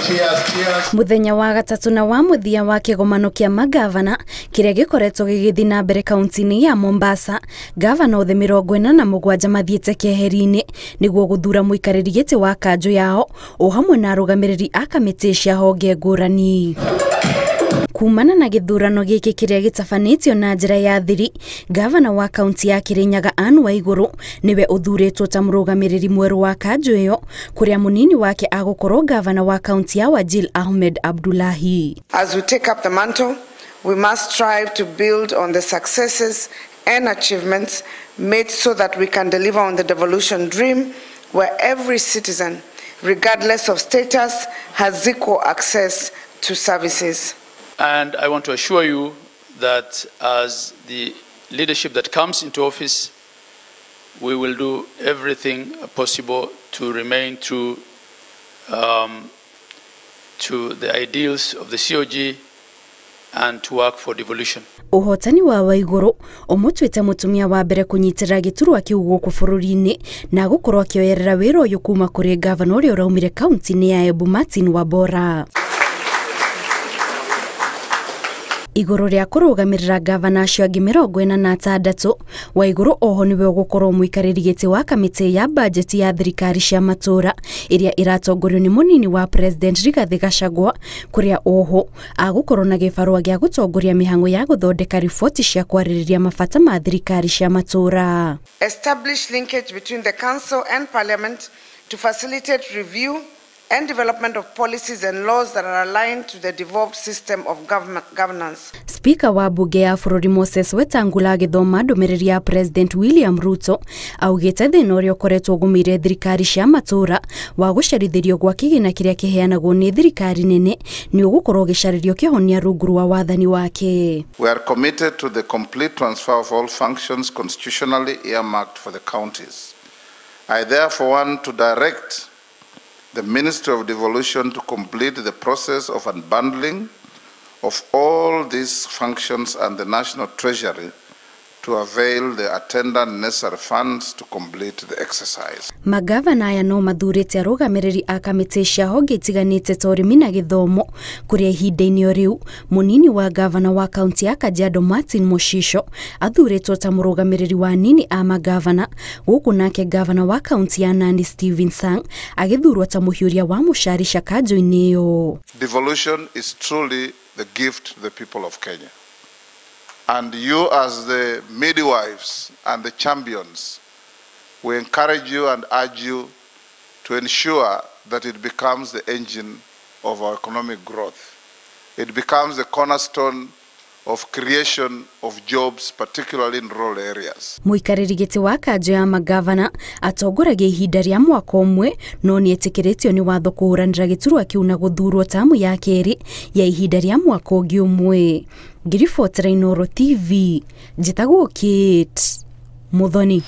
Cheers, cheers. Muthenya wa gatatu na wa muthia wa kigomano kia magavana kiria gikoretwo gigithii na mbere kaunti-ini ya Mombasa, gavana othe 47 mathiite keheri-ini niguo guthura muikariri giti wa kanju yao o hamwe na arugamiriri a kamiti cia honge ngurani. Kumana na githurano giki kiria gitabanitio na njira ya thiri, gavana wa kaunti ya Kirinyaga Anne Waiguru niwe uthuritwo ta murugamiriri mweru wa kanju iyo, kuria munini wake agukorwo gavana wa kaunti ya Wajir Ahmed Abdullahi. As we take up the mantle, we must strive to build on the successes and achievements made so that we can deliver on the devolution dream where every citizen, regardless of status, has equal access to services. And I want to assure you that as the leadership that comes into office, we will do everything possible to remain true to the ideals of the COG and to work for devolution. Uhotani wa Waiguru umutuite mutumia wa mbere kunyitirira giturwa kiu guku bururi-ini na gukorwo akioyerera wira uyu kuma kuri gavana uria uraumire kaunti-ini ya Embu Martin Wambora. Iguru ria kurugamirira gavana acio angi 46, Waiguru oho niwe ugukorwo muikariri giti wa kamiti ya bajeti ya thirikari cia matura iria iratongorio ni munini wa President Rigathi Gachagua, kuria oho agukorwo na gibarua gia gutongoria mihango ya guthondeka riboti cia kwaririria mabata ma thirikari cia matura. Establish linkage between the council and parliament to facilitate review and development of policies and laws that are aligned to the devolved system of governance. Speaker wa bunge ya bururi Moses Wetangula agithoma ndumiriri ya President William Ruto augite thina uria ukoretwo ugumiire thirikari cia matura wa gucarithirio gwa kigina kiria kiheanagwo ni thirikari nene ni ugukorwo ugicaririo kihonia rungu rwa wathani wake. We are committed to the complete transfer of all functions constitutionally earmarked for the counties. I therefore want to direct the Ministry of Devolution to complete the process of unbundling of all these functions and the National Treasury to avail the attendant necessary funds to complete the exercise. Magavana aya no mathurite arugamiriri a kamiti cia honge itiganite ta urimi na githomo, kuria ihinda-ini o riu munini wa gavana wa kaunti ya Kajiado Martin Moshisho athuritwo ta murugamiriri wa nini a magavana, guku nake gavana wa kaunti ya Nandi Stephen Sang agithurwo ta muhiuria wa mucarisha kanju-ini iyo. Devolution is truly the gift to the people of Kenya. And you as the midwives and the champions, we encourage you and urge you to ensure that it becomes the engine of our economic growth. It becomes the cornerstone of creation of jobs, particularly in rural areas. Muikariri giti wa kanju ya magavana atongoragia ihinda ria mwaka umwe no nietikiritio ni watho kuhuranira giturwa kiu na guthurwo tamu ya keri ya ihinda ria mwaka ungi umwe. Ngiribotera Inooro TV, njitagwo Kate Muthoni.